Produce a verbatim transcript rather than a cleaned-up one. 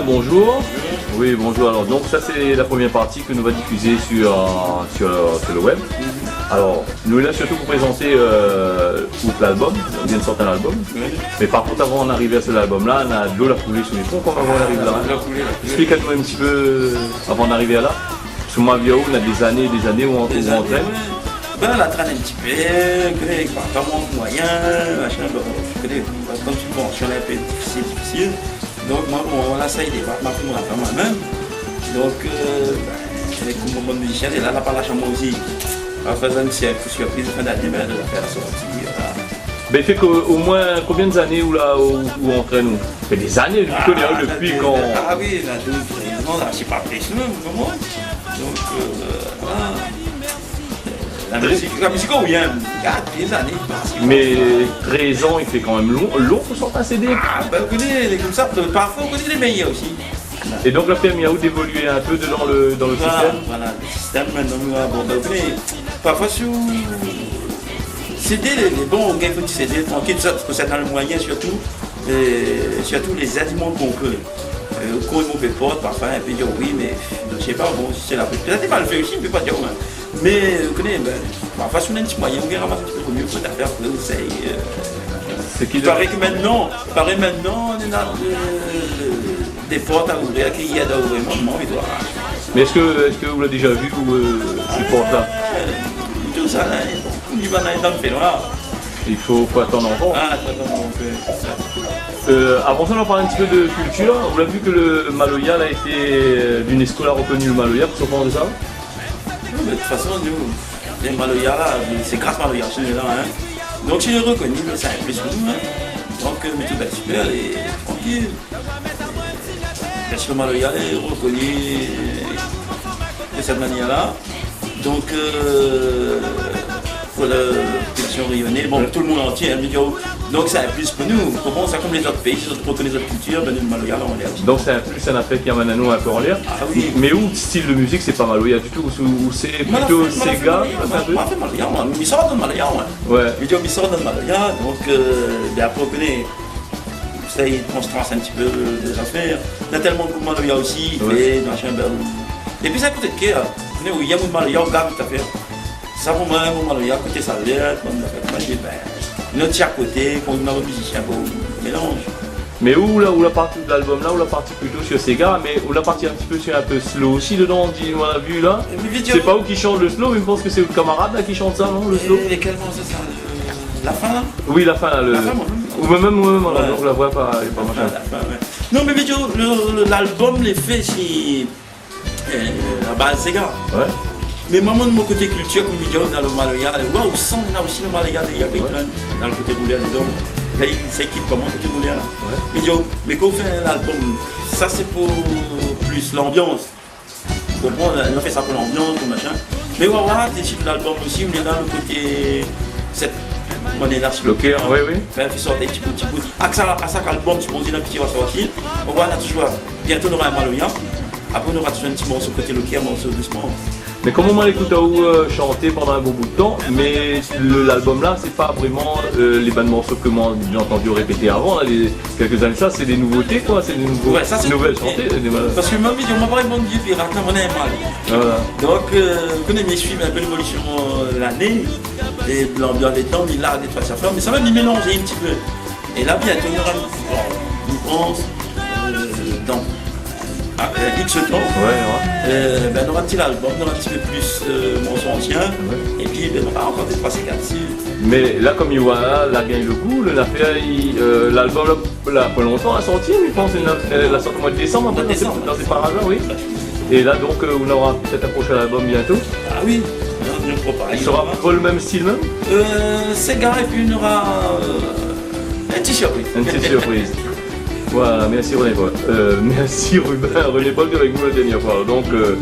Bonjour. Oui, bonjour. Alors, donc, ça, c'est la première partie que nous va diffuser sur, euh, sur, sur le web. Alors, nou lé la sirtou pou prézanté, euh, out album. Ou vien de sortir un album. Oui. Mais par contre, avant d'arriver à ce album-là, na dolo la koulé sou lé pon, koman ou ariv la. Dolo la koulé, la koulé. Explique-nous un petit peu, euh, avant d'arriver à là. Parske moin la vi aou, na des années, des années ou ou antrène. Des années, ouais. Ben, la trène un petit peu, ou koné, pa, pa mank moiyin, machin, bon, ou koné, konm sibvansion, in pé difisil, difisil. Donk, moin, bon, moin la éséy débat, moin, pou moin, pa moin mèm. Donk, euh, ben, avèk mon bann mizisien, é la, la pa lash amoin osi. La fé in ti sirpriz fin d'ané, ben, la fé sortir, voilà. Ben, i fé ke, omoin, konbien d'ané ou la, ou, ou antrène ou ? Sa fé des années, ou koné, hein, dopi kan ? Ah oui, la, dopi, non, la, sé pa plis, non, koman ? Donk, euh, voilà. La mizik, la mizik, oui, hein, gard, des années, parce que... Mais treize ans, i fé kan mèm lon, lon pou sortir un CD. Ah, ben, ou koné, lé konmsa, parfoi, ou koné, lé méyèr osi. Et donc, la permis à vous d'évoluer un peu dans le, dans le système. Voilà, voilà, le système, maintenant, nou, ah, bon, ben, ou koné, parfoi, si ou, CD, lé, lé bon, ou gingn fé CD trankil, sa, parske sa dan le moiyin, sirtou, euh, sirtou lé zèd i mank in pé. Euh, kan i port, parfoi, épi i di, oui, mé, je sais pas, bon, si sé la, pétèt lé mal fé osi, mi pé pa dir, hein. Mé, euh, ou koné, ben, parfoi, si ou na in ti moiyin, ou gingn ramas in ti pé koméla, fo zafèr, apré, ou éséy, euh, sé ki... Paré ke mintnan, paré mintnan, néna, euh, dé port a ouvèr, ki yèd a ouvèr, moin, moin, mi doi. Mais est-ce que, est-ce que vous l'avez déjà vu, ou, euh, ces portes-là ? Ah, tout sa, la, li va dan le fénoir. I fo, fo atann ankor. Ah, fo atann ankor. Euh, avan sa, nou va parl in ti pé de kiltir. Ou la vi ke le maloya la été, euh, l'UNESCO la reconnu le maloya, kosa ou pans de sa ? Non, mé de tout fason, nou, lé maloya la, sé gras maloya, sé la, hein. Donk, si lé reconnu, ben, sé in plis pou nou, hein. Donk, euh, mé tout, ben, super, é trankil. Bien sûr, maloya lé reconnu de cette manière-là. Donk, euh, pou la popilasion rényoné, bon, tout le monde entier, hein, mi di, donk sé in plis pou nou. Koman sa, konm lézot péi, zot i rekoné zot kiltir, ben, nou, maloya, la, nou lé osi. Donc c'est un plus, un affect qui amène à nous un peu en l'air. Ah oui. Mais ou, style de musique, c'est pas maloya du tout, ou, ou c'est plutôt séga, moin la fé maloya, moin, moin la fé maloya, moin. Mi sort dan maloya, moin. Ouais. Mi di, mi sort dan maloya, donk, euh, ben, apré, ou koné, sa i transform in ti pé lé zafèr. Na tèlman de group maloya osi, ouais, i fé, machin, ben, épi sa koté de kèr, ou koné, ou yèm out maloya, ou gard out zafèr. Sa pou moin, mon maloya, koté sa lèr, bon, ben, moin, mi di, ben, nout ti a koté, kan ou na in mizisien, bon, mélanz. Mais ou la, ou la parti de l'album la, ou la parti plutôt sur séga, mais ou la parti un petit peu sur un peu slow aussi dedans, on dit, on a vu là. C'est pas ou qui chante le slow, mais je pense que c'est votre camarade là qui chante ça, non, le slow ? Et quel morceau ça, le, la fin là ? Oui, la fin là, le... La fin, moi. Ou même, ou même, alors, ouais, donc la voix pas, est pas machin. La fin, ouais. Non, mé mi di, le, le, l'album lé fé si euh, la baz séga. Ouais. Mé moin, mon koté kiltir, konm mi di, dan le maloya, ouais, ou san, na osi le maloya, néna, ouais, dan le koté roulèr dedan. La, i, sa i kit koman koté roulèr la. Ouais. Mi di, mé kan ou fé in album, sa sé pou plis lanbians. Ou konpran, nou fé sa pou lanbians, pou machin. Mé ou va voir, dési l'album osi, ou lé dan le koté, sèt, moin lé la sir le kèr, oui, oui. Fé, fé sortir ti bout, ti bout. A sa, a sa k'album, si ou di, la, ki va sortir, ou va voir, la, toujour, bientôt, nora in maloya. Apré, nora toujour in ti morso koté le kèr, in morso dousman. Mé koman moin la ékout aou, euh, shanté pandan in bon bout de tan, mé le, l'album la, sé pa vréman, euh, lé bann morso ke moin la antann répété avan, la, lé, kèlk ané sa, sé dé nouvoté, koi, sé dé nouvo, ouais, sa, sé nouvèl nouvoté, shanté, dé mal. Parske moin, mi di, moin, pa in bon vié pirat, la, moin, lé mal. Voilà. Donk, euh, kan mi suiv in pé lévolision, euh, lané, é lanbians, le tan, mi la, dé troi zafèr, mé sa va, mi mélanz in ti pé. É la, bientôt, nora, bon, mi pans, euh, dan, ah, euh, X tan, ouais, ouais, euh, ben, nora in ti album, nora in ti pé plis, euh, morso ansien. Ouais. Épi, ben, nora ankor dé troi séga dsi. Mé la, konm i voi la, la gingn le gou, le, la fé, i, euh, l'album la, la, pa lontan, la sorti, mi pans, la, la sorti mois de désanm, mois de désanm, dan sé paraz la, oui. É la, donk, euh, ou nora pétèt in proshin album bientôt. Ah oui, nou, nou prépar. Sera pa le mèm stil mèm ? Euh, séga, épi nora, euh, in ti sirpriz. In ti sirpriz. Voilà, merci René Paul. Euh, merci Ruben, René Paul té avèk nou la dernièr foi. Donk, euh,